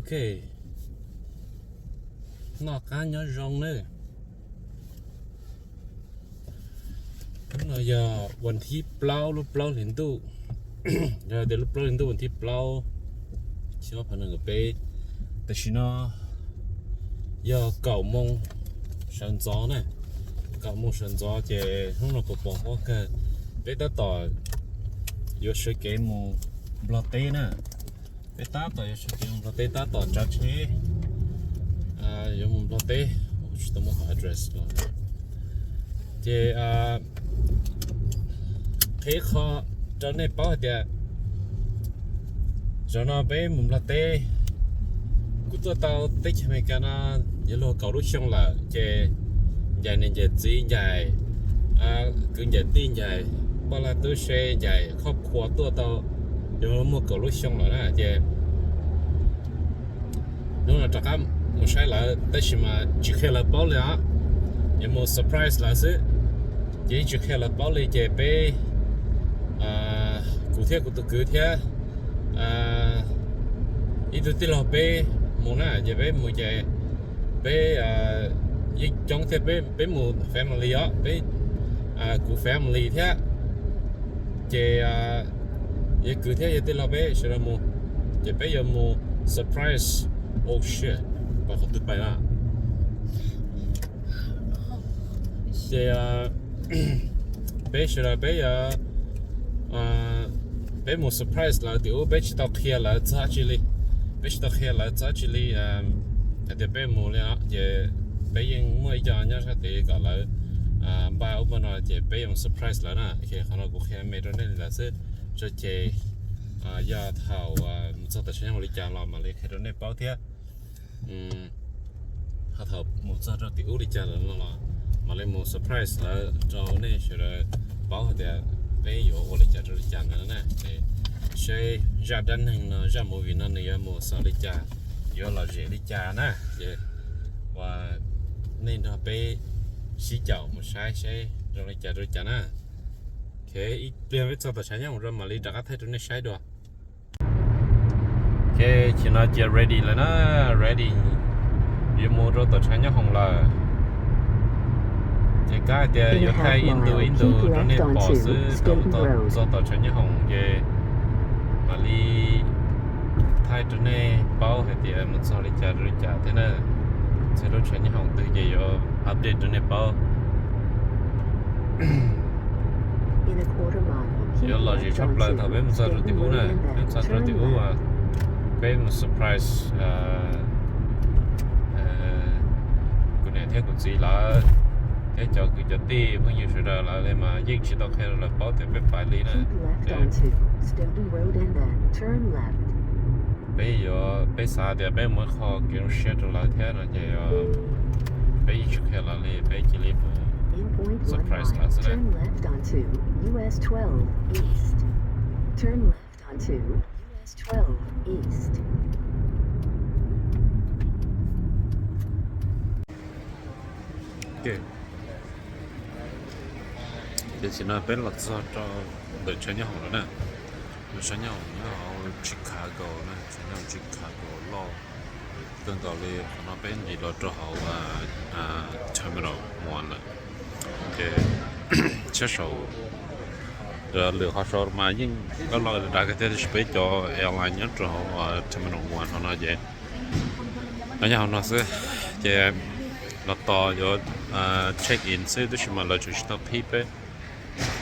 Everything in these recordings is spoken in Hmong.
Ok, noj qab nyob zoo nawb. Hnub no yog vas thib plaub lub plaub hlis ntuj, yog tias lub plaub hlis ntuj vas thib plaub, xyoo ob phav nees nkaum peb. Tam sim no yog kaum moos sawv ntxov na, kaum moos sawv ntxov ces hnub no pos pos huab kawg. Peb tab tom yuav sawv kev mus Nplog teb na. Peb tab tom yuav sawv kev mus Nplog teb, tab tom tsav tsheb yuav mus Nplog teb, tsis tau muaj qhov address no. Ces qhia qho rau nej paub hais tias zaum no peb mus Nplog teb, kuv tuaj tau teb chaws Amelikas no yuav luag kaum lub xyoo lawm ces ncaim niam ncaim txiv ncaim kwv ncaim tij ncaim poj lag tub se ncaim khob khua tuaj tau yuav muaj kaum lub xyoo lawm na ces hnub no rov qab mus saib lawv tab sis mas tsis qhia lawv paub li os, yuav mus surprise lawv xwb. Ces yeej tsis qhia lawv paub li ces peb, kuv thiab kuv tus kwv thiab ib tug tij laug peb mus na, ces peb mus ces peb yeej coob thiab, peb mus family os, peb kuv family thiab ces yawg kwv thiab yawg tij laug peb sawv daws mus, ces peb yuav mus surprise. Oh shit, pais qhov twg pais na? Ces peb sawv daws peb yuav, peb mus surprise lawv tim ub, peb tsis tau qhia lawv txog dab tsi li, peb tsis tau qhia lawv txog dab tsi li hais tias peb mus li os, ces peb yeej muaj ib co nyob sab tid kom lawv npaj ub npaj no ces peb yuav mus surprise lawv na. Qhov no kuv qhia me rau nej li ntawd xwb, tso ces yog thaum mus txog tom tsheb nyob ua li cas los mam li qhia rau nej paub thiab. Ho thaum mus txog rau tim ub li cas lawm no los mam li mus surprise lawv rau nej sawv daws paub hais tias peb yuav ua li cas rau li cas ntawd na. Ces seb zaj dab neeg no, zaj movie no nws yuav mus xaus li cas, yuav lom zem li cas na. Ces ua nej nrog peb sib caum mus saib seb zoo li cas rau li cas na. Ok, ib pliag peb txog tom tshav nyob hoom rau mam li rov qab thaij rau nej saib dua. Ok, chim no cia ready lawm na, ready yuav mus rau tom tshav nyob hoom lawm. Ces kab hais tias yuav thaij ib ntu ib ntu rau nej pom xwb thaum txog tom tshav nyob hoom ces mam li thaij rau nej paub hais tias mus txog li cas rau li cas thiab na. Txog lub tshav nyob hoom twg ces yuav update rau nej paub. Yuav lom zem tshaj plaws thaum peb mus txog rau tim ub na, peb mus txog rau tim ub, peb mus surprise kuv niam thiab kuv txiv lawv thiab cov kwv cov tij phooj ywg sawv daws lawv li mas yeej tsis tau qhia rau lawv paub tias peb pais li na. Peb yuav, peb xav tias peb mus ib qho kev zoo siab rau lawv thiab no ces peb yeej tsis qhia lawv li, peb cia li mus surprise lawv xwb na. Ces tam sim no peb los txog rau ntawm tshav nyob hoom lawm na. Tshav nyob hoom nyob hauv Chicago na, tshav nyob hoom Chicago loj kawg nkaus li. Qhov no peb nqis los rau hauv terminal one lawm. Ces sab saum lwm qhov saud mas yeej loj loj dav kawg thiab, tiam sis peb cov airline nyob rau hauv terminal one hauv no ces no nyob hauv no xwb. Ces los tos yuav check in xwb, tab sis mas lawv tseem tsis tau qhib peb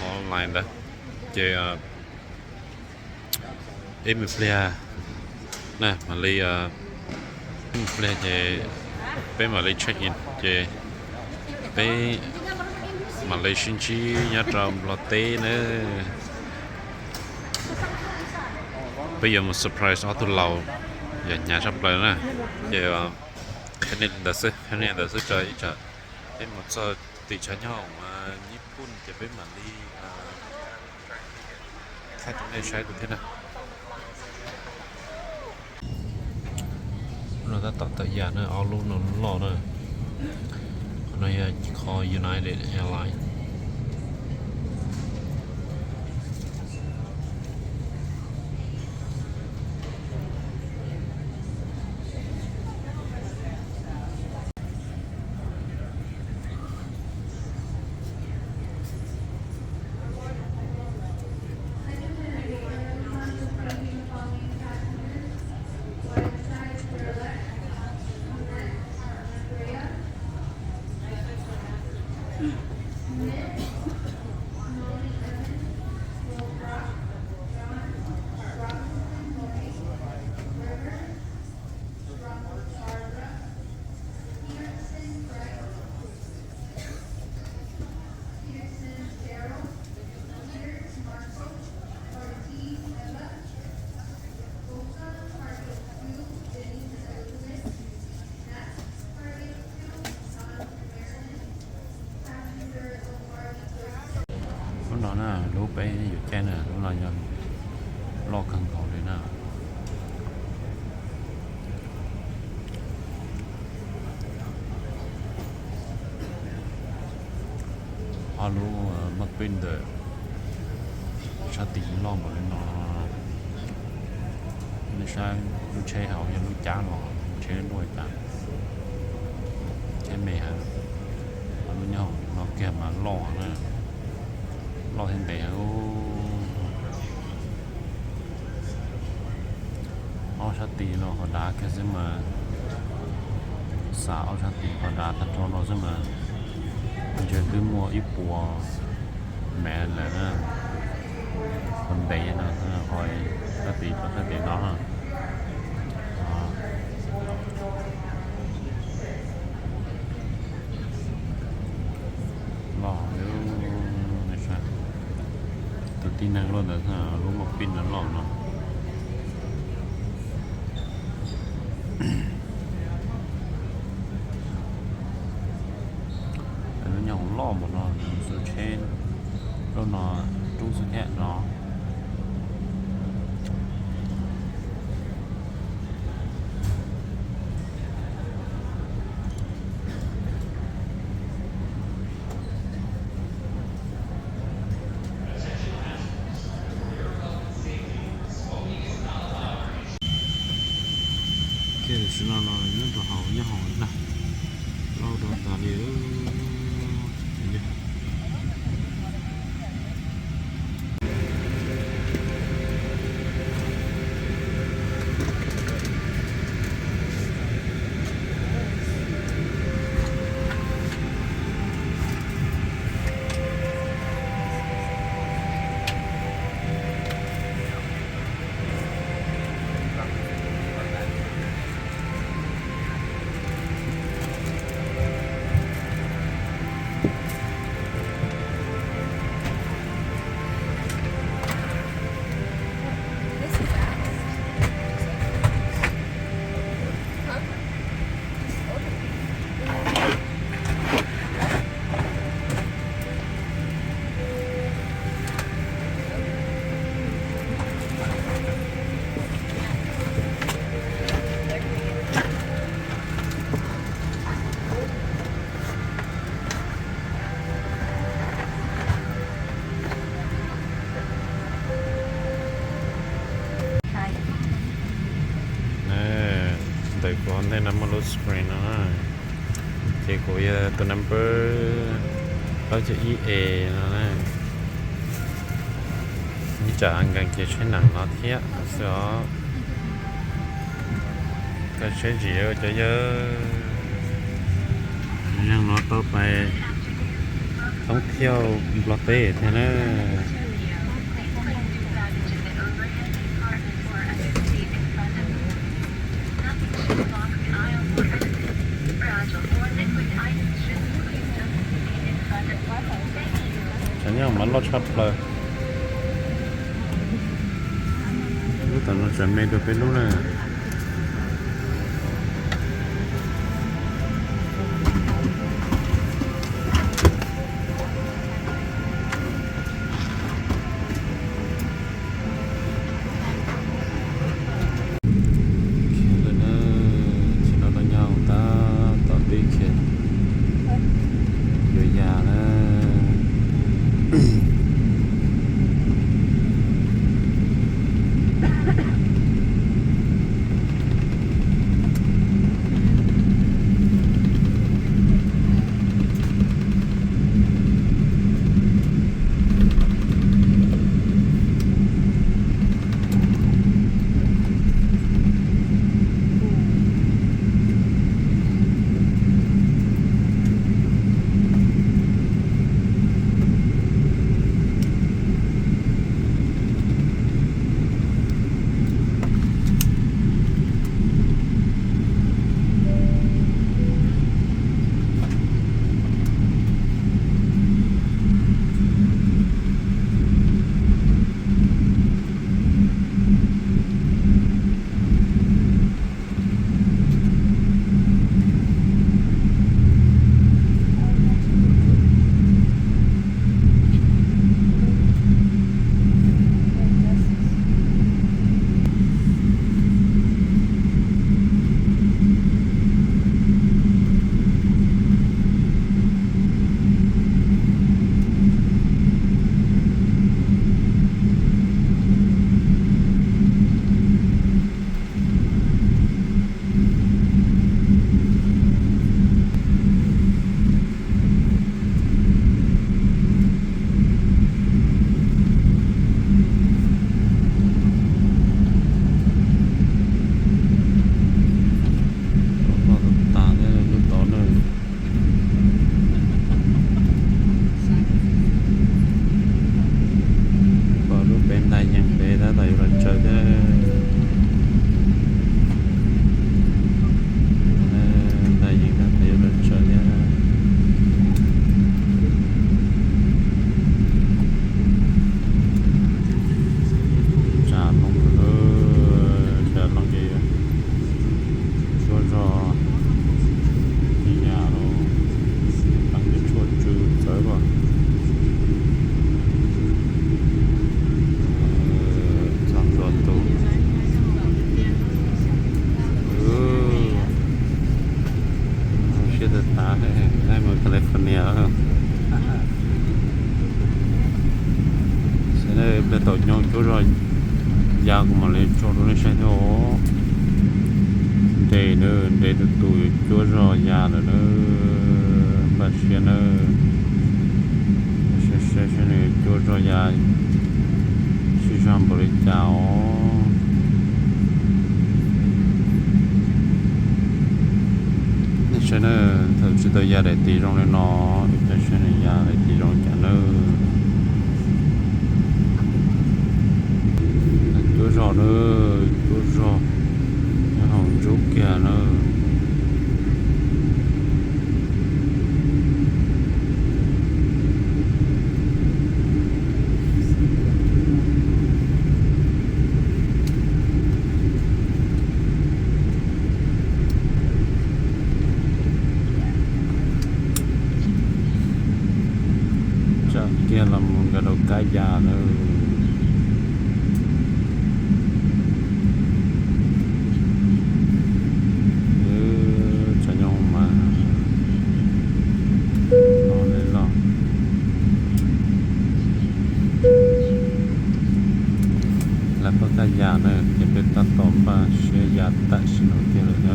online ntawd. Ces ib me pliag na mam li, ib me pliag ces peb mam li check in ces peb mam li sib ntsib nyob rau Nplog teb na. Peb yuav mus surprise ob tug laus, yog hnyav tshaj plaws na. Ces qhia nej li ntawd xwb, qhia nej li ntawd xwb, tso ib tsam peb mus txog tim tshav nyob hoom Nyij Pooj ces peb mam li thaij rau nej saib dua thiab na. No tab tom tawm yam na, ob lub no loj na. Qhov no yog qhov United Airlines. Peb yuav caij na, lub no yog loj kawg nkaus li na. Ob lub muffin ntawm sab tid loj npaum li no, nej saib lub tsheb hauv yog lub cab los tsheb luaj cas, tsheb me heev. Ob lub nyob hauv no kiag mas loj na, loj thiab ntev heev. Ob sab tid no qhov dav kiag xwb mas, xav ob sab tid qhov dav tag nrho no xwb mas, ntshe twb muaj ib puas mev lawm na. Qhov ntev no, qhov sab tid, qhov sab tid no. Loj, tus tib neeg luaj ntawd, lub muffin no loj no. Lub nyob hauv loj npaum no, xu tsheb lub no rub xwb thiab no. Tam sim no los nyob rau hauv, nyob hauv na, loj rau tas li. Ntawm kuv hauv ntej no muaj lub screen no, ces kuv yog tus number plaub caug ib A no na. Ib tsam nkees ces tsheb nees no thiab xwb os. Koj tsheb zim cov yawg, neeg no tau pais thoob thiauj Nplog teb thiab na. Cov nyob mas loj tshaj plaws. Lub tom no tseem me dua peb lub na. Khiav lawm na, tsis no tau nyob tab tom pib khiav yuav yas na. Tau nyob cuab zog ya kuv mam li tso rau nej saib thiab os. Nres na, nres tus tus yuav cuab zog ya lawm na. Npaj siab na, saib saib nws yuav cuab zog ya sib zog npaum li cas os. Nej saib na, thaum tsis tau ya daim tis zoo li no, nej saib nws ya daim tis zoo cas na. Cuab zog na, cuab zog nyob hauv ntsuab kiag na. Tsam kiag los mus nkag rau kab ya lawm. Tsam nyob mas no li los lawv pab kab ya na, ces peb tab tom npaj siab ya tam sim no kiag lawm na.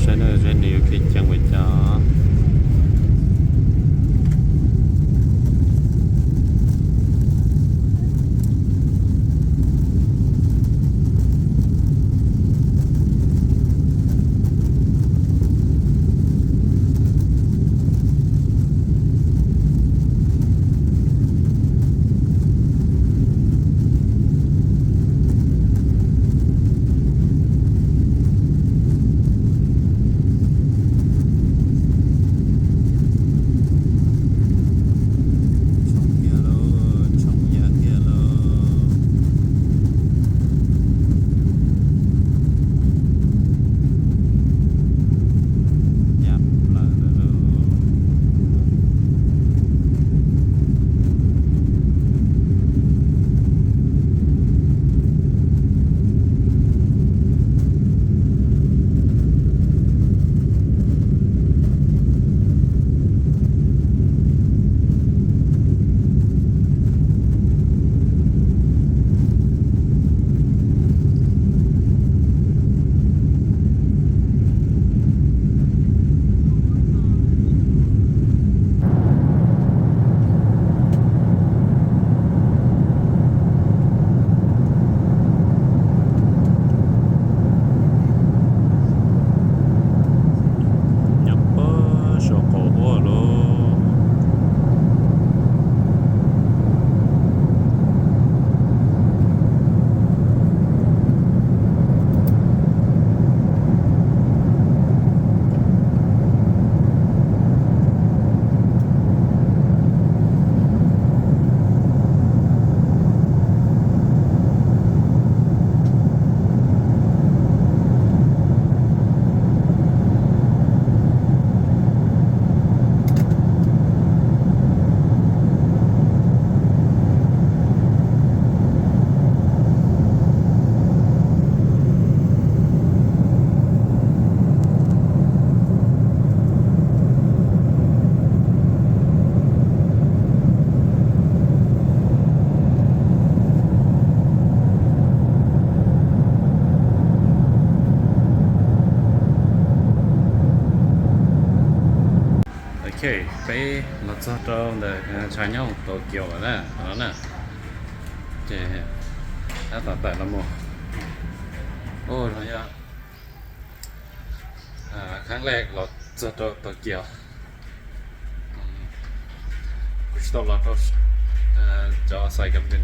Saib na, saib nws yuav khiav ceev ua cas. Tshoob kiag lauj, tshoob ya kiag lauj. Ya plaws lawm lauj. Nyob puag saum qaum huab lauj. Ok, peb los txog rau ntawm tshav nyob Tokyo lawm na, no na. Ces tab tom tawm los mus. Ua no yog kheev lej los txog rau Tokyo. Kuv tsis tau los rau cov xais kam ntws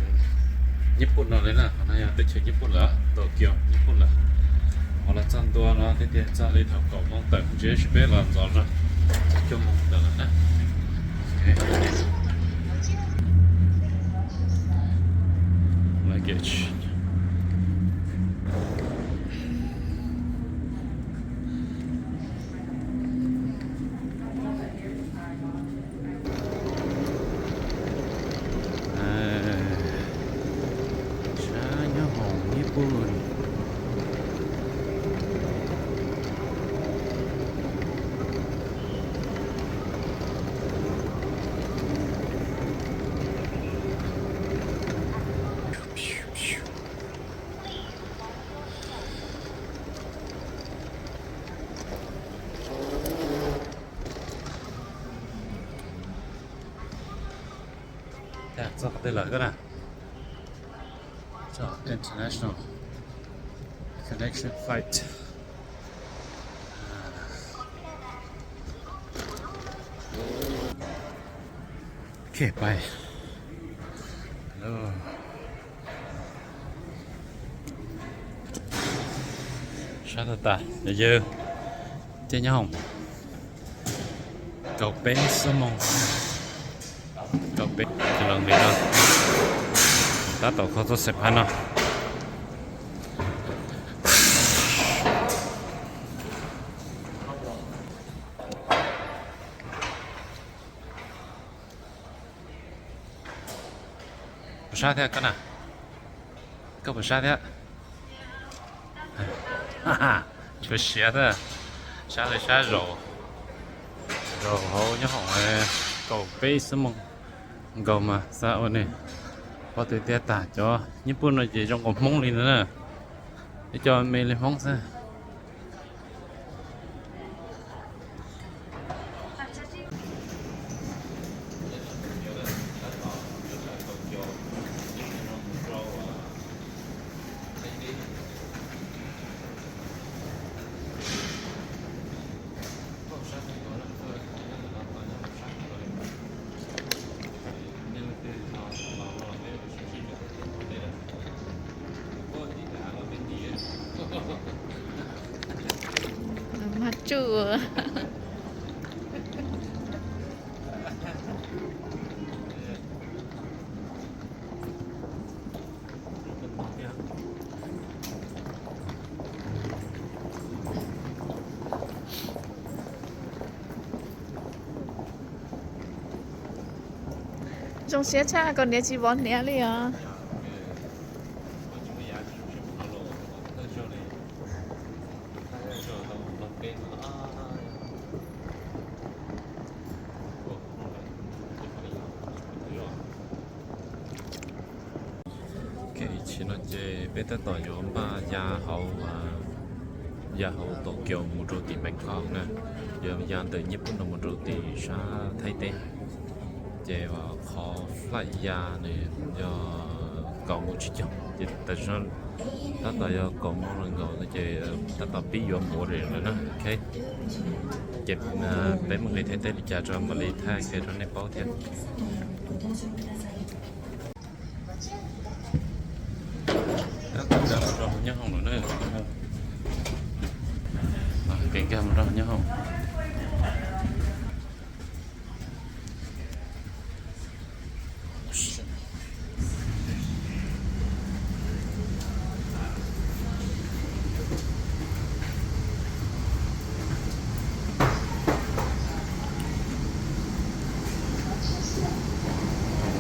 Nyij Pooj no li na, qhov no yog teb chaws Nyij Pooj lawm, Tokyo Nyij Pooj lawm. Qhov los txog ntua no tiag tiag txog li thaum kaum moo tawm ntsis peb los ntxov zog, txog cuaj moo tawm lawm na. Luggage. Txog qhov twg lawm koj na? Txog international connection flight. Ok, pais. Sab tag tas, yawg, yawg, caij nyob hoom kaum peb xuab moos, kaum peb kilometer no, tab tom kho txoj xais phab no. Puas sab thiab koj na? Koj puas sab thiab? Tshuav siav thiab. Sab li sab zaum, zaum hauv nyob hoom kaum peb xuab moos nkaus mas xav ua ne. Pob tw tiab tag, cov nyiaj pub no ces zoo nkaus Hmoob li no na. Ib co me li Hmoob xwb. Mas tsuj. Zoo siab tshaj, koj niam tsis vov niam li os. Ces no ces peb tab tom yuav npaj ya hauv, ya hauv Tokyo mus rau tim Bangkok na, yuav ya ntawm Nyij Pooj no mus rau tim sab Thaib teb. Ces qhov flight ya nws yog kaum moos tsib caug, ces tam sim no tab tom yog kaum moos nees nkaum no ces tab tom pib yuav boarding lawm na. Ok, ces peb mus nqis Thaib teb li cas rau mam li thaij qhia rau nej paub thiab. Tab tom nkag mus rau hauv nyob hoom lawm na. Kev nkag mus rau hauv nyob hoom.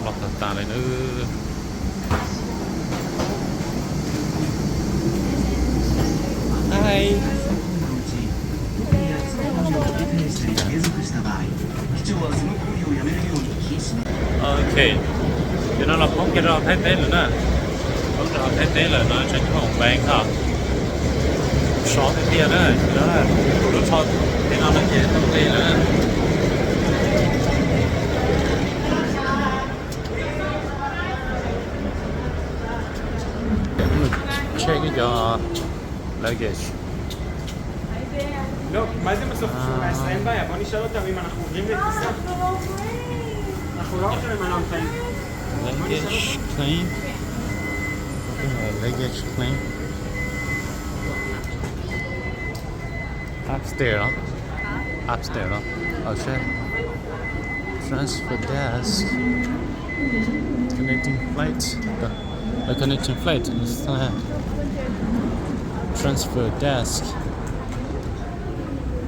Los tag tas li nawb. Ok, ces no los poob kiag rau Thaib teb lawm na. Poob rau Thaib teb lawm no tseem hoom Npeev ho sov tiag tiag na. Lub tsho tej no no ces tau li lawm na. Check ib co luggage. לא, מה זה בסוף? אה. עשרים בעיה, בוא נשאל אותם אם אנחנו עוברים לטיסה. אנחנו לא הולכים למלון חיים. Luggage claim. Luggage claim. Upstairs, no? Upstairs, no? Oh, shit. Transfer desk. Connecting flight. The, the connecting flight. Transfer desk.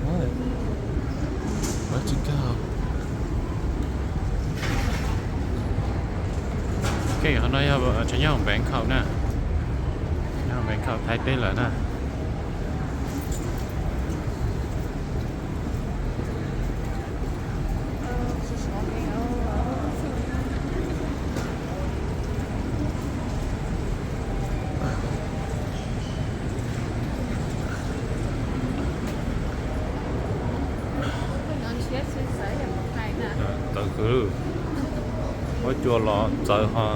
What? Where to go? Ok, qhov no yog tseem nyob Bangkok na. Nyob Bangkok Thaib teb lawm na. Tawv khwv. Huab cua los txawv ho,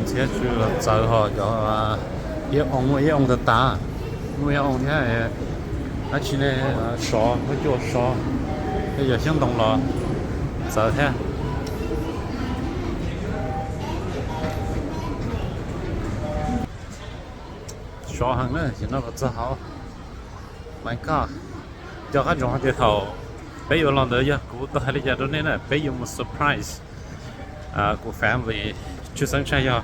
ntxhiab tsw los txawv ho, cov ib oo muaj ib oo tas tas, muaj ib oo thiab. Dab tsi ne, sov, huab cua sov, tej yog xyoob ntoo los txawv thiab. Sov heev na, ces no los txog hauv. My God, nco qab ntsoov hais tias thaum peb yuav los ntawd yog kuv tau hais li cas rau nej na, peb yuav mus surprise kuv family, tshwj xeeb tshaj yog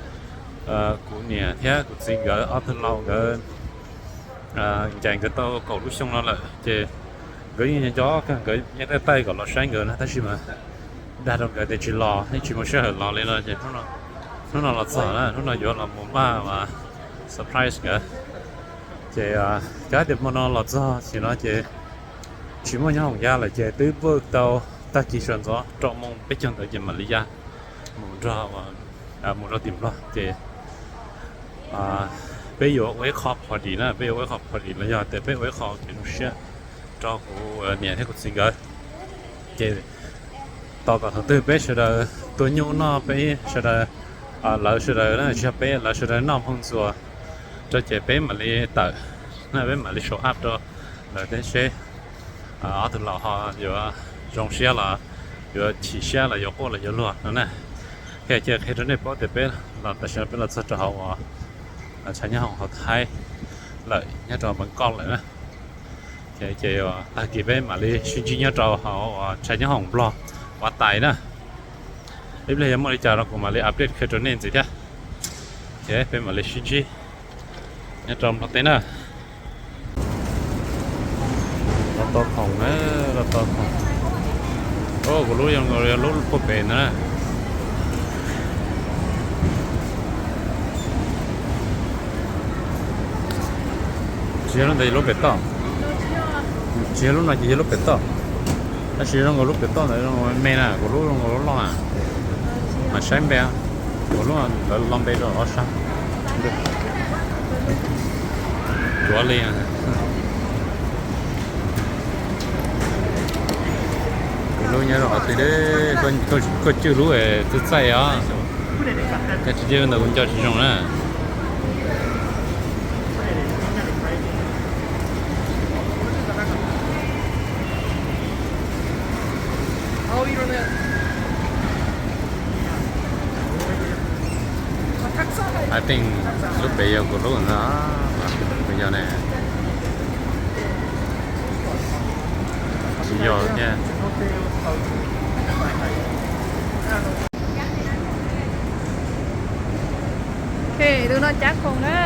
kuv niam thiab kuv txiv nkawd ob tug laus nkawd. Ncaim nkawd tau kaum lub xyoo no lawm ces nkawd yeej nco kawg, nkawd yeej taij taij kom los saib nkawd na, tab sis mas dag rau nkawd tias tsis los, yeej tsis muaj sij hawm los li no ces hnub no los txog na, hnub no yuav los mus npaj surprise nkawd. Ces kav tias hmo no los txog xim no ces tsis muaj nyob hoom ya lawm ces twb pw tau tag kis sawv ntxov rau moos peb caug ntawd ces mam li ya mus nrog, mus rau tim Nplog ces peb yuav ua ib qho party na, peb yuav ua ib qho party los yog tias peb ua ib qho kev zoo siab rau kuv niam thiab kuv txiv nkawd. Ces tos kom thaum twg peb sawv daws tua nyuj noj, peb sawv daws, lawv sawv daws na, tsis yog peb, lawv sawv daws noj hmoo ntxuas rau ces peb mam li tawm na, peb mam li show up rau lawv thiab seb ob tug laus ho yuav zoo siab los yuav chim siab los yuav quaj los yuav luag no na. Ces qhia rau nej paub tias peb los tam sim no peb los txog rau hauv uas tshav nyob hoom hauv Thaib lawm, nyob rau Npeev Kauj lawm na. Ces tag kis peb mam li sib ntsib nyob rau hauv uas tshav nyob hoom Nplog Huab Tais na. Ib pliag yog muaj li cas rau kuv mam li update qhia rau nej ntxiv thiab. Ces peb mam li sib ntsib nyob rau Nplog teb na. Los tau khoom na, los tau khoom. Kuv lub yog lub puag pem ntawd na. Tsis yog lub ntawd, yog lub pem toj. Tsis yog lub no ces yog lub pem toj. Tab sis zoo nkaus lub pem toj ntawd zoo me na, kuv lub zoo nkaus lub loj na. Mas saib npe, kuv lub ntawd los npe rau ob sab. Cuav li. Kuv lub nyob rau qhov twg, koj cwj lub txaij txaij os. Koj tsis cwj ntawd kuv nco tsis zoo na. I think lub pem yog kuv lub ntag, kuv yog ne. Tsis yog thiab. Ok, tus no cav khoom na.